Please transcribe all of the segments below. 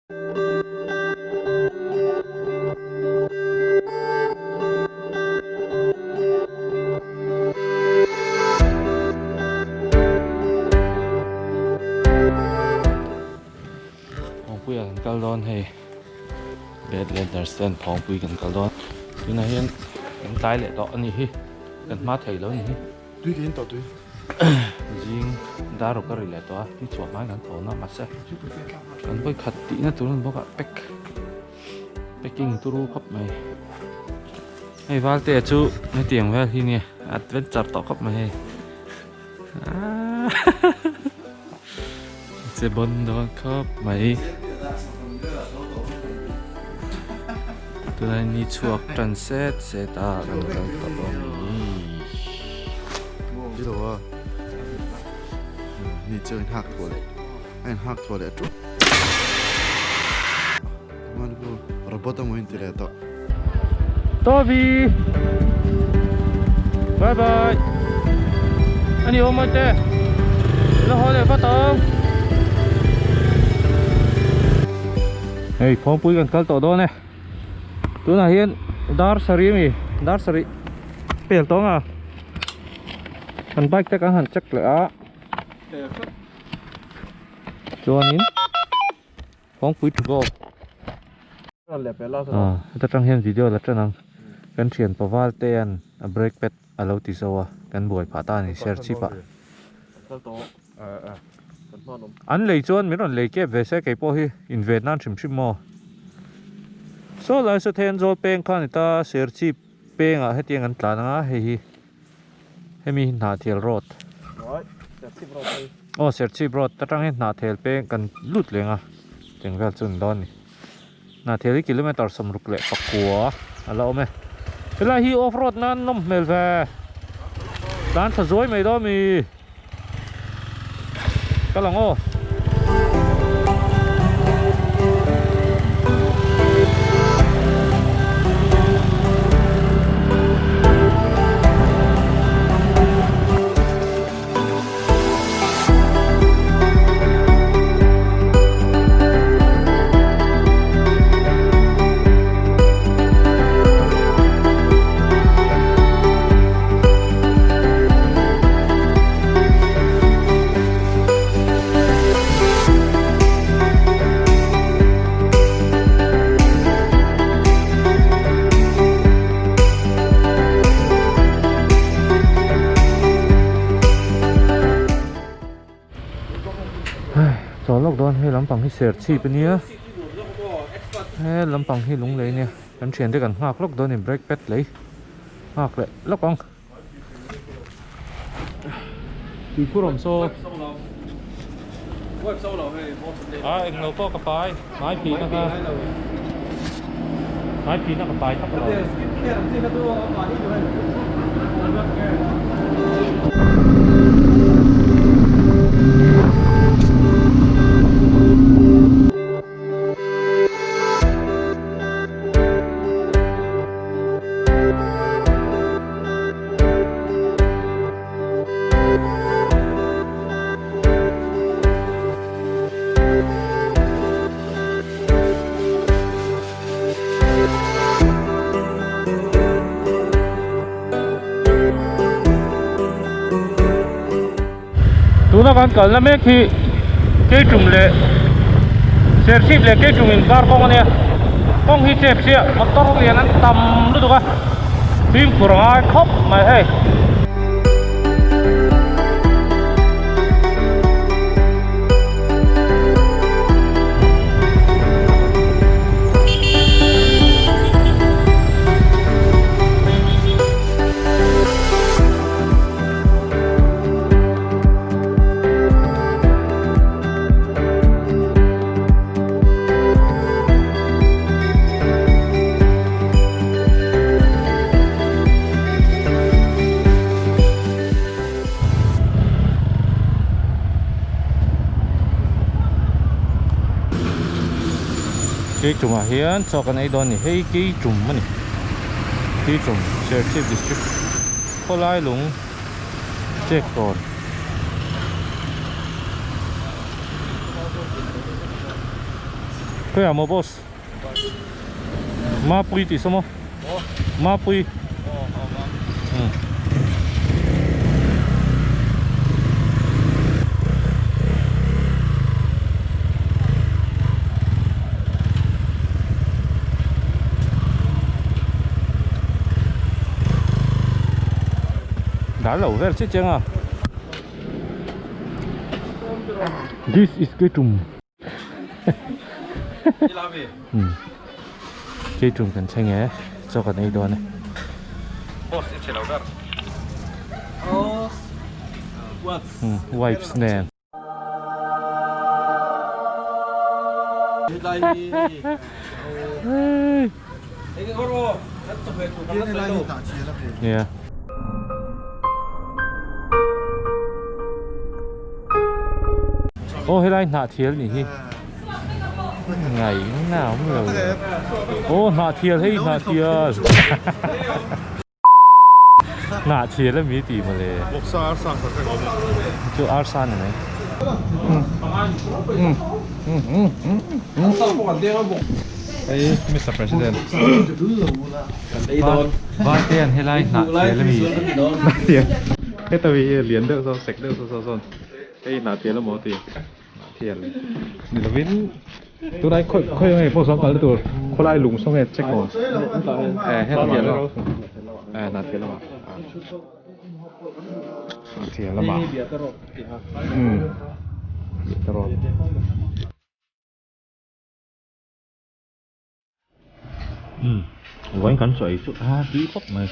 Phawngpuiah kan kal dawn hei bed leather stand phawngpui kan kal dawn tunah hian kan tlai leh tawh a nih hi kan hma thei lo a nih hi. Tui ka in tawh tui. Zing dar ruk a ri leh tawh a, ni chhuah hmain kan tho na mahse kan vawi khat tihna tur a ni bawk a pack packing turu khawp mai. Hei Valte chu hetiang vel hi nia adventure tawh khawp mai hei. Che bon dawn khawp mai. Tunah ni chhuak tan set set a kan kal tawh a ni. Ni lo a ni chu in hak thuah leh a in hak thuah leh ṭup. Chuan khu robot emaw in ti leh tawh. Toby! Bye bye! Ani awm mai te! La haw leh vat ang! Hei phawngpui kan kal tawh dawn e. Tunah hian dar sarih ami dar sarih pel tawh ang a. Kan bike te kan han check leh a. Chuanin. Kawngpui to go. Ah heta tang hian video la tan ang kan thian paval te an a brake pad a lo ti zo a kan buai phah ta a ni ser chip ah an lei chuan min rawn lei kep ve se kei pawh hi in ven nan hrim hrim maw saw lai saw then zawl peng kha a ni ta ser chip peng ah hetiang an tlan ang a hei hi. Hemi hi Hnahthial road aw Serchhip road atang hian Hnahthial peng kan lut leng a cheng vel chu an dawn a ni Hnahthial hi kilometer 64 a la awm e helai hi off road nan nawm hmel ve tlan tha zuai mai dawn mi kal ang aw. Chawl lawk dawn hei lampang hi ser chhip ania he lampang hi lunglei ania kan thiante kan nghak lawk dawn a ni brake pad lei nghak leh lawk ang. Tuikhur awm saw a englo pawh ka pai hmai phihna kha hmai phihna ka pai tak lo. Tuna kan kalna mek hi Keitum leh Serchhip leh Keitum inkar kawng a nia kawng hi chep chiah motor lian an tam lutuk a fimkhur a ngai khawp mai hei. Keitumah hian chaw kan ei dawn a ni hei Keitum a ni Keitum Serchhip district khawlai lung Check tawn. Khawiah maw boss? Mapui tih saw maw? Mapui. Dal lo vel chiah chiang a. This is Ketum. Ketum kan thleng e, chaw kan ei dawn e. Wipes nen. Nia. Aw helai hnahthial nih hi ngai na awm lo aw hnahthial hei hnahthial hnahthial ami tih mawle chu arsa ni mai. Hei Mister President Varte an helai hnah thial ami Hnah thial heta mi hi lian deuh sawn sek deuh saw sawn hei hnah thial amaw ti hnah thial ni lovin tunai khawi khawi nge pawh sawn kalna tur khawlai lung saw nge check aw eh heta thial eh hnah thial amaw hnah thial amaw umm Umm vawiin kan chaw ei chu a tui khawp mai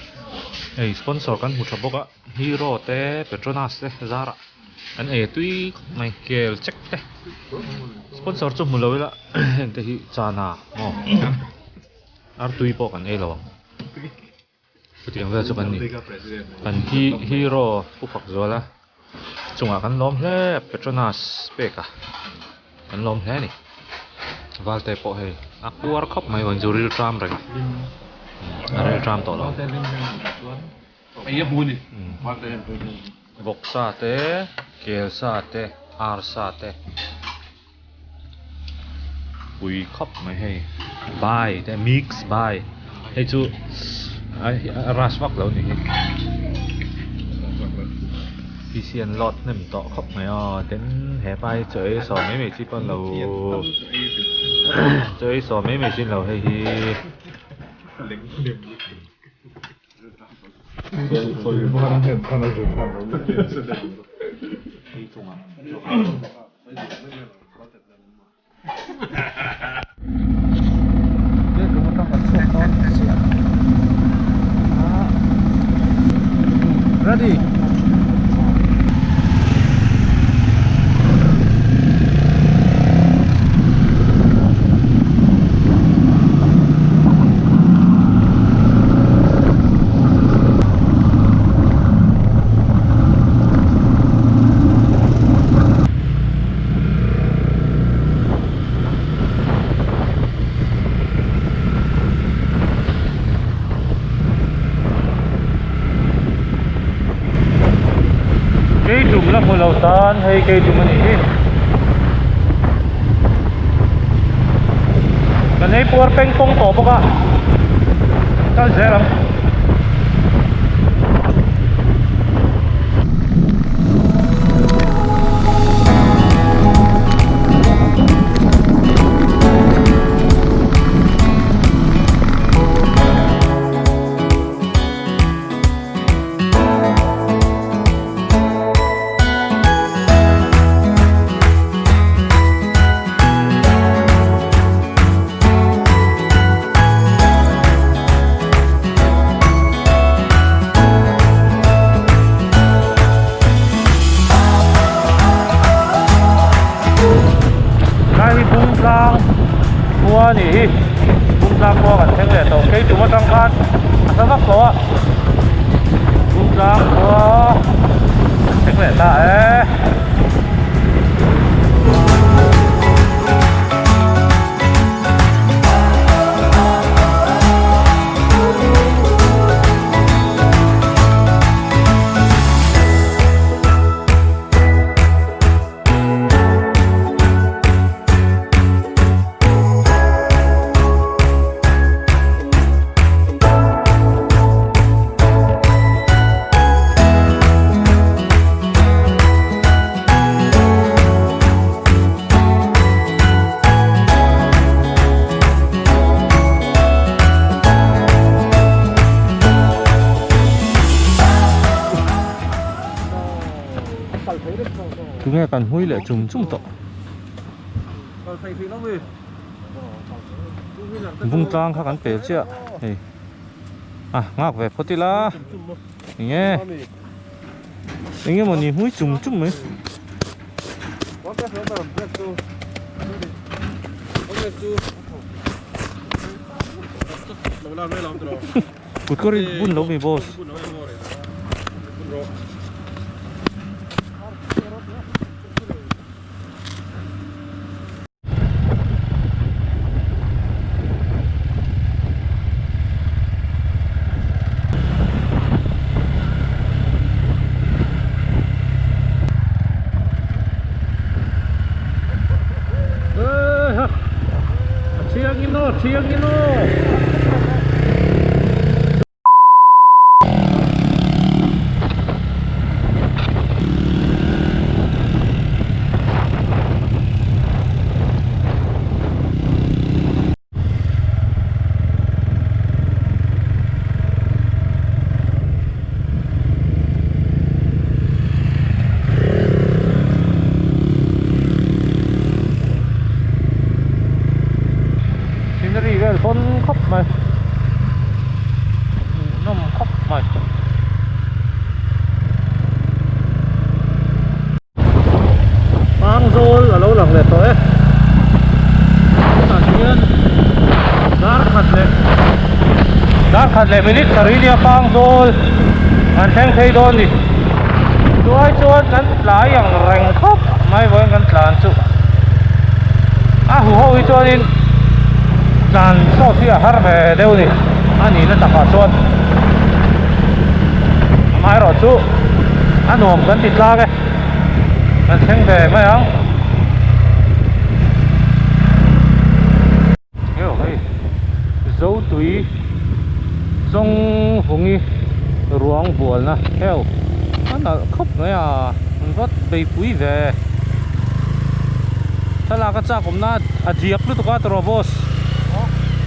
hei sponsor kan hmu tha bawk a hero te petronas te zarah kan ei tui khawp mai kel check te sponsor chu hmu lo ila heng te hi chana maw artui pawh kan ei lo ang chutiang vel chu kan ni kan hero pu fak zuala chungah kan lawm hle Petronas pek a kan lawm hle a ni Valte pawh hei a puar khawp mai vawiin chu ril tram reng a ril tram tawh lo vawksa te kelsa te arsa te. Pui khawp mai hei bai te mix bai hei chu a rush vak lo a nih hi PC an load hnem tawh khawp mai aw tin hepa hi chaw ei sawm mai mai chi pawn lo chaw ei sawm mai mai chi lo hei hi. Ready. Keitum la hmu lo tan hei keitum a nih hi. Kan ei puar peng pawng tawh bawk a kal zel ang. Lai hi Bungtlang khua a nih hi Bungtlang khua kan thleng leh tawh kei tum atang khan a hla vak lo a Bungtlang khua kan thleng leh ta e. kan hmui leh chum chum tawh. Bung tlang kha kan pel chiah hei a nghak ve phawt ila enge enge mawni hmui chum chum mai. Kut kawr i bun lo mi boss. Scenery vel pawn khawp mai hmuhnawm khawp mai. Pangzawl a lo lang leh tawh e tunah hian dar khat leh dar khat leh minute sarih nia Pangzawl an thleng phei dawn ni chuai chuan kan tlai ang reng khawp mai vawiin kan tlan chu a hu ho hi chuanin tlan sawt hi a har ve deuh ni a nihna takah chuan amaherawhchu a nuam kan ti tlang e. Kan thleng ve mai ang. Heo hei Zotui Zawng Vungi ruang bualna heo a nalh khawp mai a an va beipui ve thlalak a chak awmna a diak lutuk a tawrh boss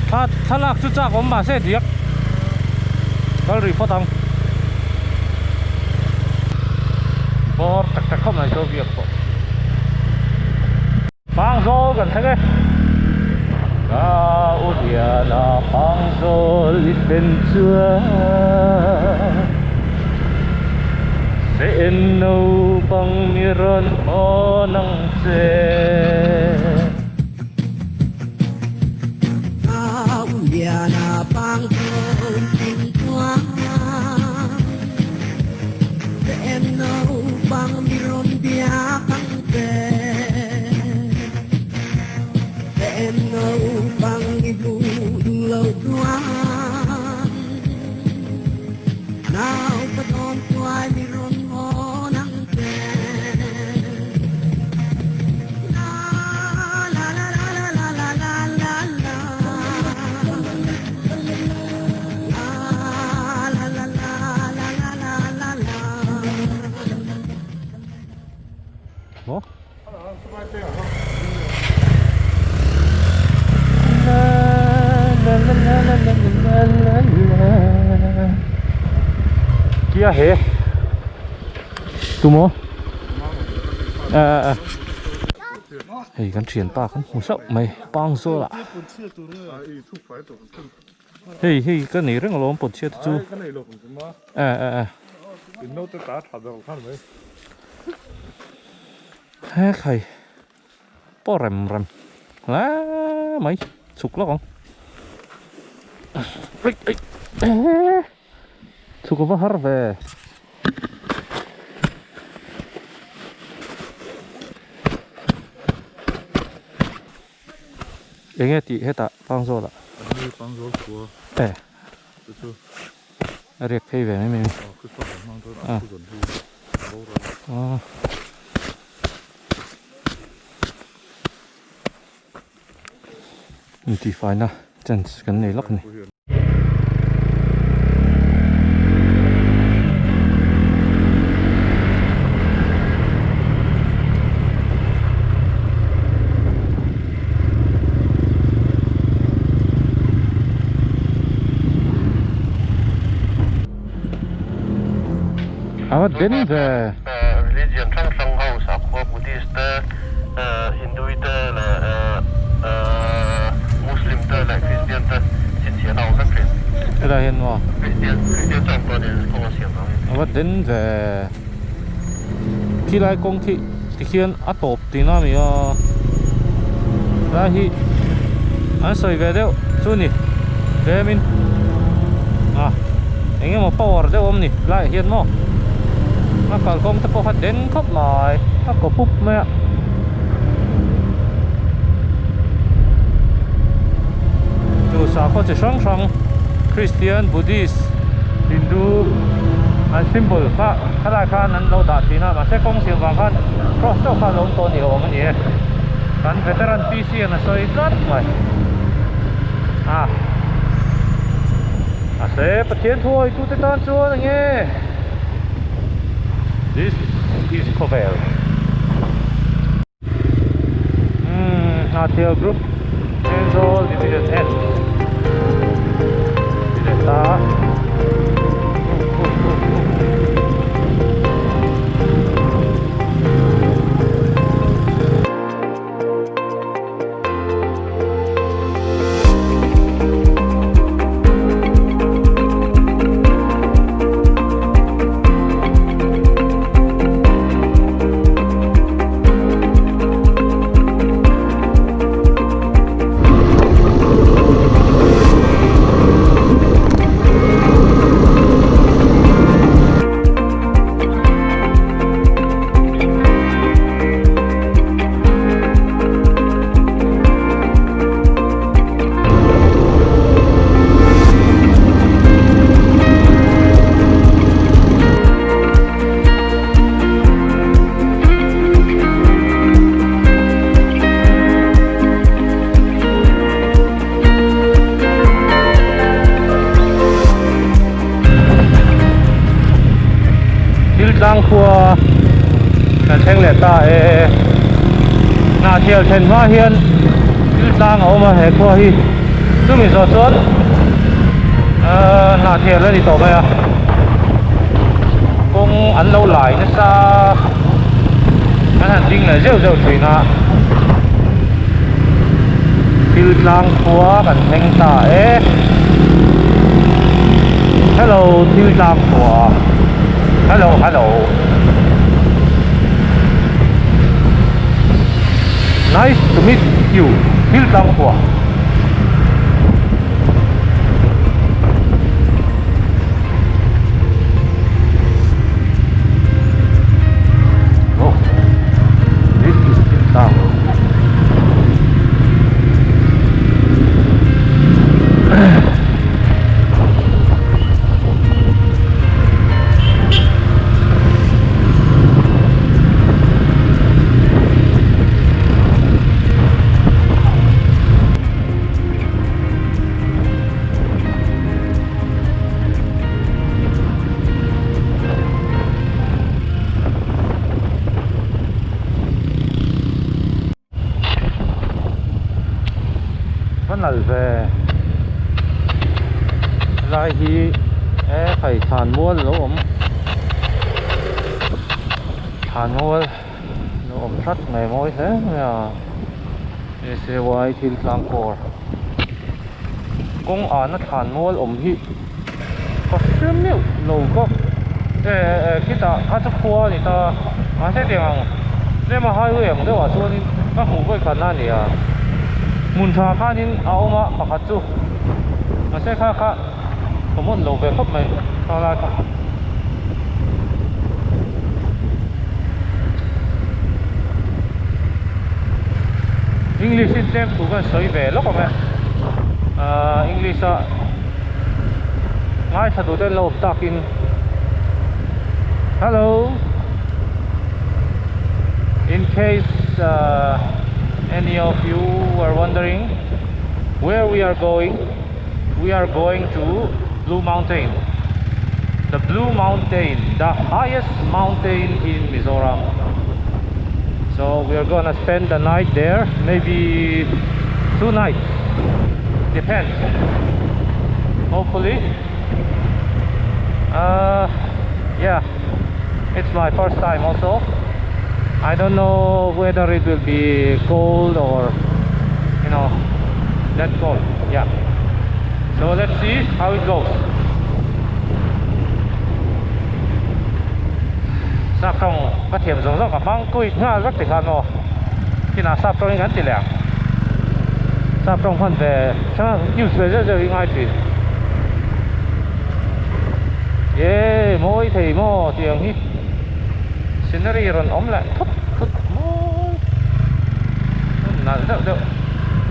thla thlalak chu chak awm mahse a diak kal rih phawt ang. Bawr tak tak khawp mai chu biak pawh. Pangzawl kan thleng e. Ka u Liana Pangzawl i thlen chuan Sen naupang mi rawn hawn ang che. Kia he tumaw hei kan thian pa kan hmu hlauh mai pangzawl ah hei hei ka nei reng alawm pawt chhiat chu eh eh eh he khai pawh rem rem hle mai chhuk lawk ang Chhuk a va har ve. Enge tih hetah Pangzawl ah. Ani Pangzawl khua. Eh. Chu chu. A riak phei ve mai mai. Aw Christmas an hmang dawn a thu zawn hi a boral. Aw. Intifaina chance kan nei lawk a ni. A va den ve. Religion hrang hrang ho sakhua Buddhist. Hindu te leh Muslim te leh Christian te chhinchhiahna a awm vek thin. Helai hian maw? Christian Christian chuan pawh nen kawng a siam vangin. A va den ve. Khilai kawng khi tikhian a tawp tihna a ni a. Helai hi an sawi ve deuh chu ni tlemin a eng emaw power deuh a awm ni helaiah hian maw a kalkawng te pawh kha den khawp mai a kaw pup mai a. Chu sakhaw chi hrang hrang Christian, Buddhist, Hindu an symbol kha khalai khan an lo dah thin a mahse kawng siam vang khan cross chauh kha a lo awm tawh a ni awm a ni e kan veteran P C an a sawi tlat mai a mahse Pathian thu awih tute tan chuan enge this is khawvel. Umm Hnahthial group Aizawl division N ti leh ta Thil tlang khua kan thleng leh ta e Hnahthial thlen hma hian thil tlang a awm a he khua hi chumi zawh chuan ahh Hnahthial a ni tawh mai a kawng an lo lai nasa an han ding leh zeuh zeuh thin a thil tlang khua kan thleng ta e hello thil tlang khua hello hello nice to meet you thil tlang khua. Va nalh ve helai hi e khai thlan mual alo awm thlan mual alo awm tlat mai mawi hle mai a S A Y thil tlang kawr kawng ana thlan mual awm hi ka hre meuh lo ka e e khitah kha chu khua a ni ta mahse tiang ang tlema highway ang deuhah chuanin ka hmuh vawi khatna a ni a hmun tha khanin a awm a pakhat chu mahse kha kha common lo ve khawp mai kha lai kha. English in tlem thu kan sawi ve lawk ang e ahh English a ngaithla duh ten lo awm takin hello in case ahh any of you are wondering where we are going we are going to blue mountain the blue mountain the highest mountain in Mizoram so we are gonna spend the night there maybe 2 nights depends hopefully uh yeah it's my first time also. I don't know whether it will be cold or you know that cold yeah so let's see how it goes sap tawng ka thiam zawng zawng ka hmang kuit nghal vek tikhan maw kinah sap tawngin kan ti leh ang sap tawng hman ve hrang use ve zeuh zeuh hi ngai thin ye mawi thei maw tiang hi scenery rawn awm leh thut thut mawi nalh deuh deuh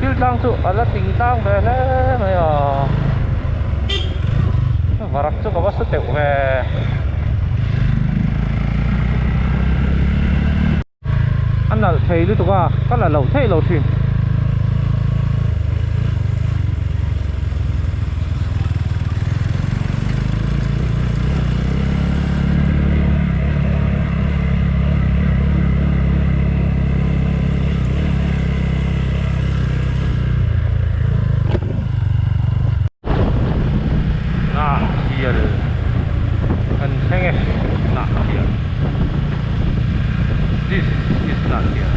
thil tlang chu a la ting tlang ve hle mai a varak chu ka va su teuh ve. A nalh thei lutuk a, ka la lo theih lo thin. Hnahhial kan thleng e Hnahhial this is Hnahhial.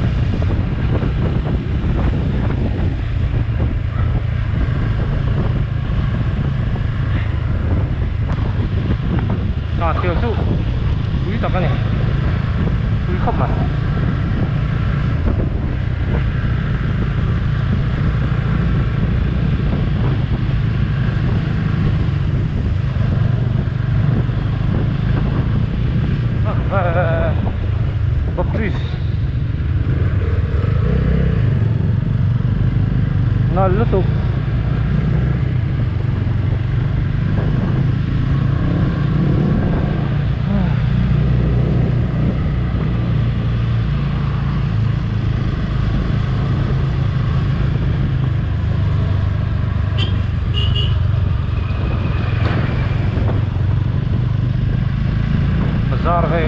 Hnahhial chu pui tak a ni pui khawp mai. Baptist nal lutuk Bazar hei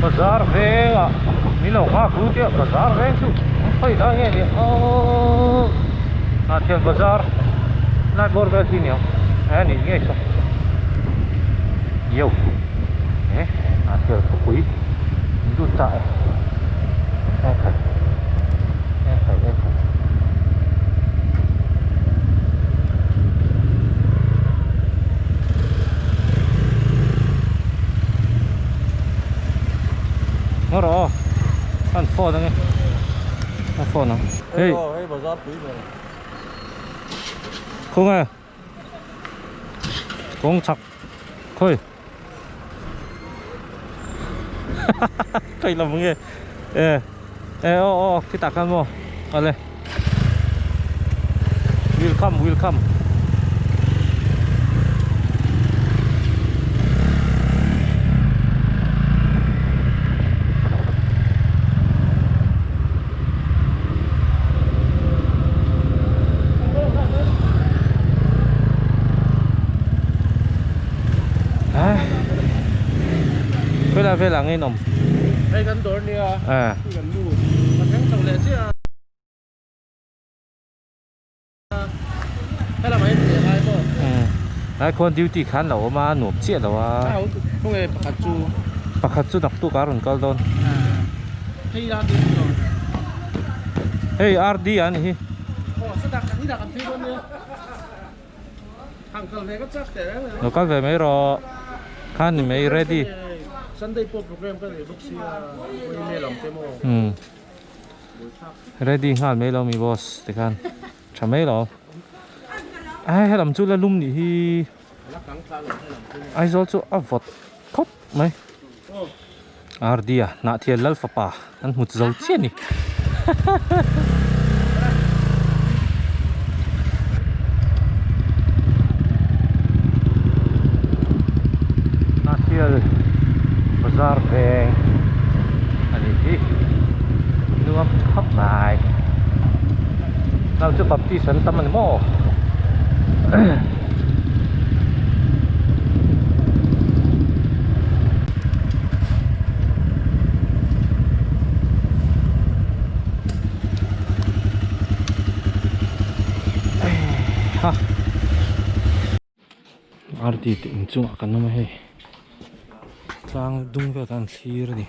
Bazar vengah min lo nghak ru chiah bazar veng chu khawi lai nge ni aww ah thian bazar lai bawr vel hi niang eh nih ngei saw yo eh ah thian khawpui min lut ta e eh khai eh khai eh khai. Ngaw rawh aw an phone ange a phone ang hei hei bazar pui ber khawnge kawng chhak khawi khawi lam nge e e aw aw khitah khan maw awle welcome welcome Vela vela nge nom. Hei kan dawr nia. À. Kan lut. Kan thleng chho leh chiah a. Helam ah hian leh ngai maw? Umm. Lai khuan duty khan lo awm a nuam chiah lo a. Khawnge pakhat chu? Pakhat chu naktuk a rawn kal dawn. Hei la duty lo. Hei RD a ni hi. Aw sadak kan hi dah kan phei dawn nia. Hang kal ve ka chak teh reng reng. Lo kal ve mai rawh. Khan ni mai ready. Sunday pawh program ka nei bawk sia. Email ang che maw? Umm. Ready nghal mai lo mi boss tikhan tha mai lo. Ai helam chu la lum nih hi. Aizawl chu a vawt khawp mai. RD a Hnahthial Lalfapa an hmu zo chiah a ni. chu Baptist an tam a ni maw? Ha RD te inchungah kan awm a hei tlang dung vel khan an thlir a ni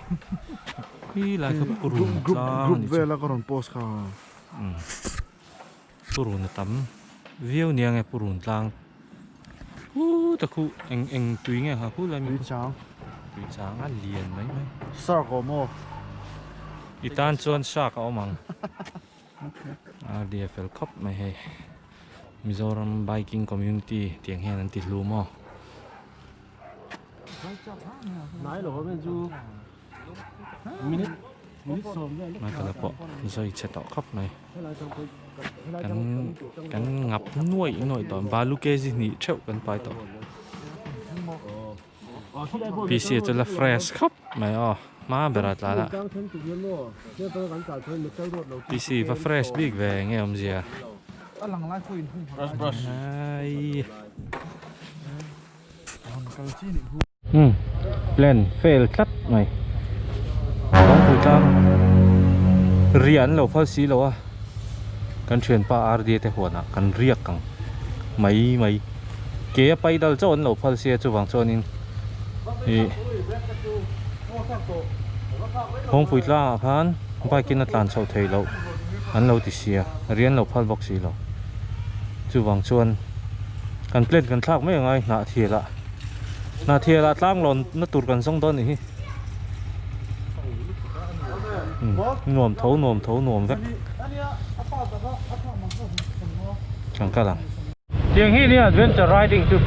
khi lai kha purun tlang a ni chu. Group vela ka rawn post kha. Purun a tam viau nia nge purun tlang khu ta khu eng eng tui nge kha khu lai mi tui chang tui chang a lian mai mai shark a awm aw i tan chuan shark a awm ang a ria fel khawp mai hei Mizoram biking community tiang hian an ti hlum aw. Michael-a pawh zai chhe tawh khawp mai kan kan ngap nuaih nuaih tawh balu kg hnih theuh kan pai tawh PC chu la fresh khawp mai aw hma berah tlan a PC va fresh bik ve nge awmzia ai. Umm plan fail tlat mai kawngpui tlang riah an lo phal si lo a kan thianpa RD te huanah kan riak ang mai mai ke a paidal chauh an lo phal sia chuvang chuanin ih kawngpui tlangah khan bike in a tlan chhoh theih loh an lo ti sia riah an lo phal bawk si lo chuvang chuan kan plan kan thlak mai angai hnah thial ah. Hnathial ah tlang lawn na tur kan zawng dawn a nih hi. Nuam tho nuam tho nuam vek. Kan kal ang. Tiang hi nia adventure riding chu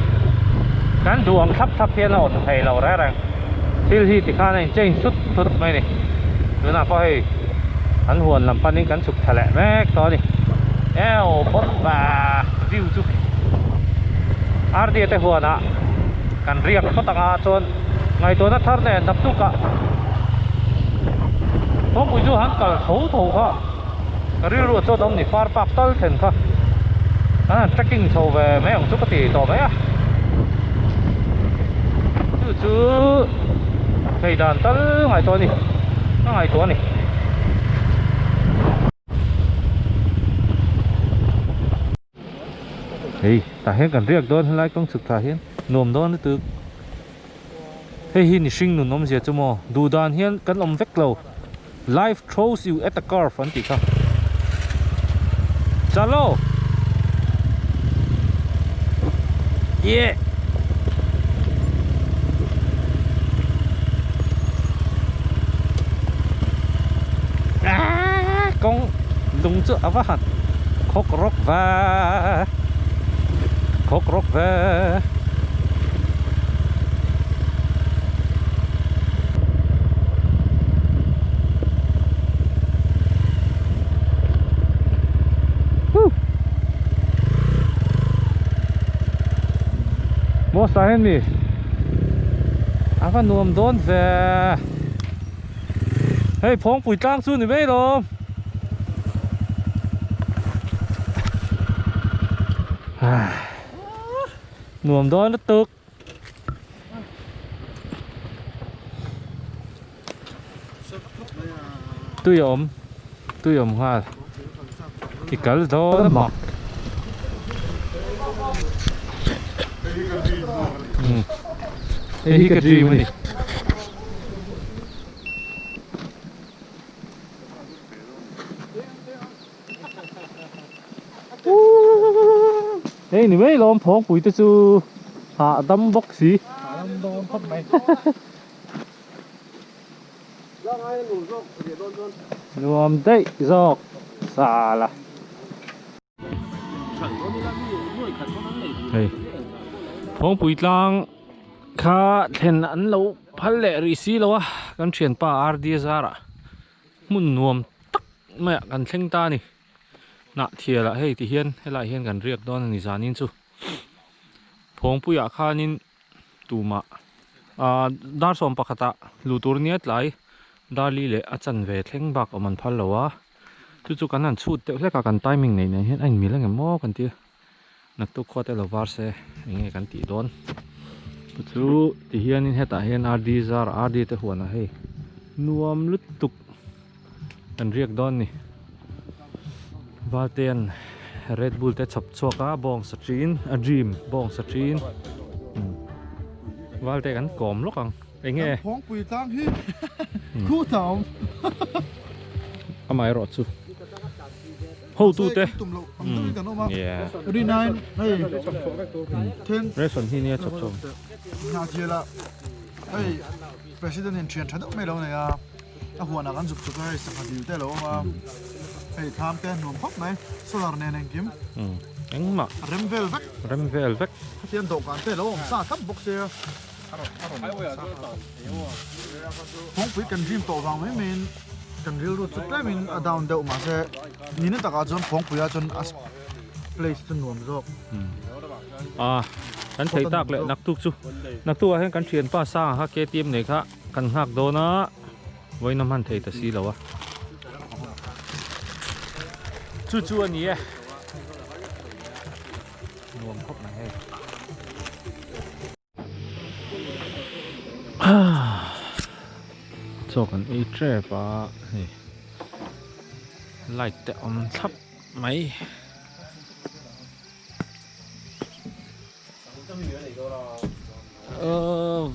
kan duh ang thlap thlap hian a awn thei lo reng reng. Thil hi tikhan a in change thut thut mai a ni. Tunah pawh hei an huan lam panin kan chhuk thla leh mek tawh a ni. Eo bawrh va view chu. Ardia te huanah kan riak phawt ang a chuan ngaihtuahna thar nen dap tuk ah kawngpui chu han kal tho tho kha ka rilru ah chuan awm ni far park tal thlen kha an han trekking chho ve mai ang chu ka ti tawh mai a chu chu thei dan tal ngaihtuah a ni ka ngaihtuah a ni. Hei tah hian kan riak dawn helai kawng chhuk thah hian nuam dawn lutuk hei hi mihring nun awmzia chu maw duh dan hian kan awm vek lo life throws you at a curve an tih kha chalo yeah kawng lung chu a va han khawk rawk ve khawk rawk ve Maw sa hian mi a va nuam dawn ve. Hei phawngpui tlang chu ni mai lo. Nuam dawn lutuk. Tui a awm tui a awm nghal i kal dawn a mak. Hei hi ka dream a ni. Hei ni mai lawm phawngpui te chu hahdam bawk si. Hahdam dawn khawp mai. Nuam daih zawk sala. Hei phawngpui tlang kha thlen an lo phal leh rih si lo a kan thianpa RD zarah hmun nuam tak maiah kan thleng ta a ni hnah thialah hei ti hian helaiah hian kan riak dawn a ni zanin chu phawngpuiah khanin tumah ah dar sawm pakhatah luh tur nia tlai darli leh a chanve thleng bak awm an phal lo a. Chu chu kan han chhut deuh hlek a kan timing neih nen hian a inmil ang em maw kan ti a. Naktuk khua te lo var se eng nge kan tih dawn. Chu chu ti hianin hetah hian RD zar RD te huanah hei nuam lutuk kan riak dawn ni. Valtean Red Bull te chhawp chhuak a bawng sa thin a dream bawng sa thin Valte kan kawm lawk ang. Eng nge? Kan phawngpui tlang hi khu ta awm. Amaherawh chu hotu te. Tum loh ang deuhin kan awm a. Rinain hei then. Ration hi nia chawp chawp. Hna thiala hei president in thian tha deuh mai lo nei a. A huanah kan zuk chuk a hei sangha dil te lo awm a. Hei thlam te nuam khawp mai solar nen engkim. Engmah. Rem vel vek. Rem vel vek. Hetiang dawhkan te lo awm sa thlap bawk sia. Kawngpui kan rim tawh vang mai maiin kan rilru chu tlemin a down deuh mahse nihna takah chuan kawngpuiah chuan a place chu nuam zawk. A kan thei tak leh naktuk chu naktuk ah hian kan thianpa Sanga kha KTM nei kha kan nghak dawn a vawiin a hman thei ta si lo a chu chu a ni e. Nuam khawp mai hei. Chaw kan ei tep a hei light te awm thlap mai.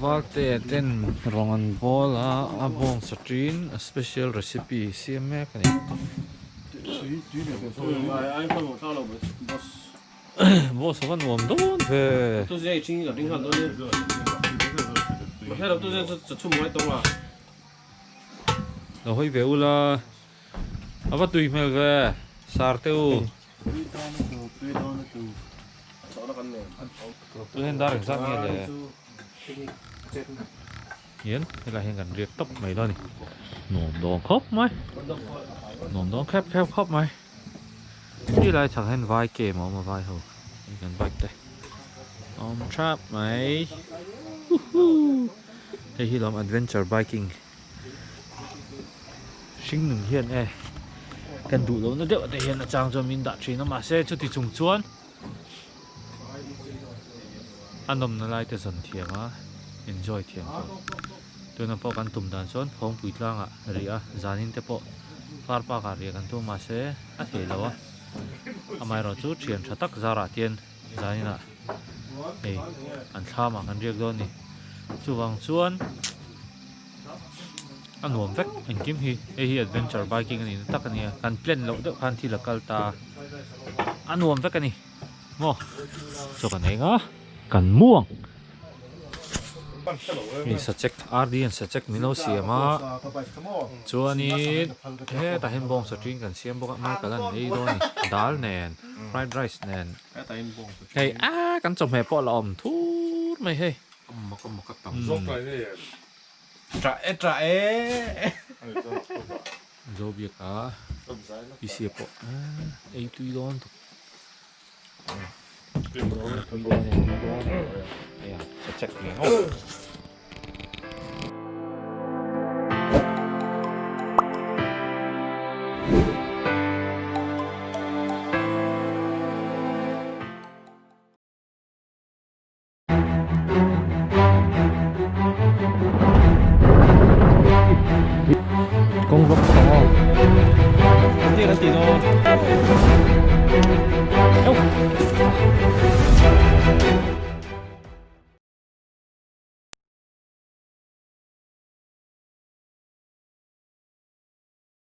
Valte ten rawng an bawl a a bawng sa thin a special recipe siam mek a ni. Boss a va nuam dawn ve. Lo hawi ve ula a va tui hmel ve sar te u. Tun dar engzat nge le hian helai hian kan riak tawp mai dawn a ni nuam dawn khawp mai nuam dawn khep khep khawp mai. Ti lai chhak hian vai kem a awm a vai ho hei kan bike te a awm thap mai huhuu hei hi lawm adventure biking hring nun hian e kan duh loh na deuh te hian a chang chuan min dah thin a mahse chuti chung chuan a nawmna lai te zawn thiam a enjoy thiam tur. Tuna pawh kan tum dan chuan Phawngpui tlangah rih a, zanin te pawh far park ah rih kan tum mahse a thei lo a, amaherawh chu thian tha tak zarah tian zanin ah hei an thlam ah kan riak dawn a ni. Chuvang chuan a nuam vek engkim hi, hei hi adventure biking a nihna tak a nia, kan plan loh deuh khan thil a kal ta a nuam vek a ni maw chaw kan ei nga kan mu ang. Hei sachek RD an sachek min lo siam a chuanin hetah hian bawng satring kan siam bawk a Michael an ei dawn a ni dal nen fried rice nen hei a kan chawhmeh pawh la awm thur mai hei Zobiak a pc pawh ei tui dawn tuk. Kawng vak tawh ang aw.